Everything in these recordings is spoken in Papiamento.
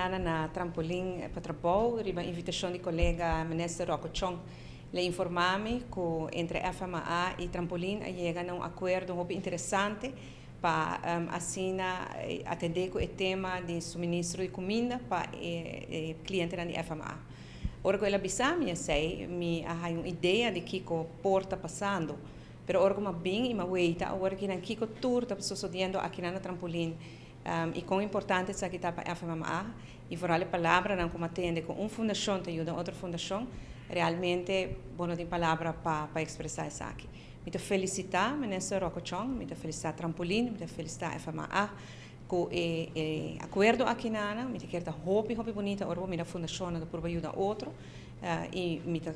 akinan na Trampolin pa Trabou riba invitashon di kolega Minister Rocco Chong. El a informá mi ku entre FMA i Trampolin a yega na un akuerdo hopi interesante pa asina atendé ku e tema di suministro di kuminda pa e klientenan di FMA. Ora ku el a bisa mi esei, mi a haña un idea di kiko por ta pasando. Pero ora ku mi a bin i mi a weita awor akinan kiko tur ta sosodiendo akinan na Trampolin i kon importante esaki ta pa FMA i vooral e palabranan ku mi a tende ku un fundashon ta yuda otro fundashon, realmente bo no tin palabra pa ekspresá esaki. Mi ta felisitá Minister Rocco Chong, mi ta felisitá Trampolin, mi ta felisitá FMA ku e e akuerdo akinana. Mi ta kere ta hopi hopi bunita ora bo mira fundashonnan ta purba yuda otro i mi ta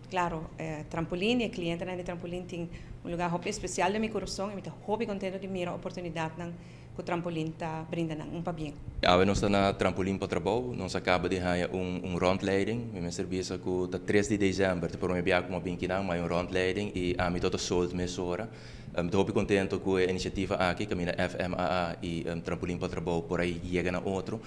klaro Trampolin i e klientenan di Trampolin tin un lugá hopi espesial den mi kurason i mi ta hopi kontento di mira oportunidatnan ku Trampolin ta brinda nan. Un pabien. Awe nos ta na Trampolin pa Trabou. Nos a kaba di haña un un rondleiding. Mi mester bisa ku ta tres di desèmber ta promé bia ku mi a bin kinan, mi a haña un rondleiding i ami tabata sold mesora. Mi ta hopi kontento ku e inisiativa aki kaminda FMAA i Trampolin pa Trabou por a yega na otro.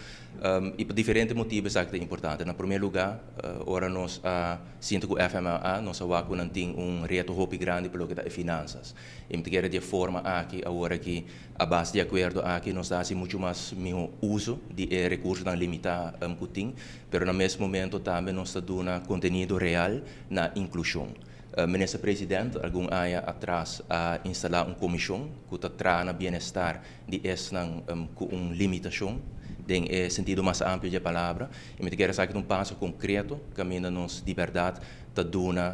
I pa diferente motibu esaki ta importante. Na promé lugá, ora nos a sinta ku FMAA nos a wak ku nan tin un reto hopi grandi pa loke ta e finansas. I mi ta kere di e forma aki awor aki A base di akuerdo aki nos ta hasi muchu mas mihó uso di e rekursonan limitá ku tin, pero na mes momento tambe nos ta duna kontenido real na inklushon. Minister President algun aña atras a instalá un komishon ku ta traha na bienestar di esnan ku un limitashon den e sentido mas amplio di e palabra i mi ta kere esaki ta un paso konkreto kaminda nos di bèrdat ta duna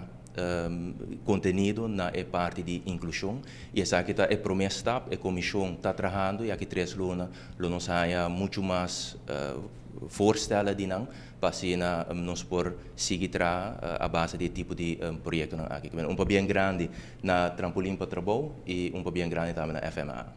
contenido na e parti di inclusion y esaki ta e prome stap, e comision ta trahando y aki 3 luna lo nos haya mucho mas voorstellen di nan pa asina nos por sigui traha a base di e tipo di proyectonan aki. Un pabien grandi na Trampolin pa Trabou y un pabien grandi tambe na FMA.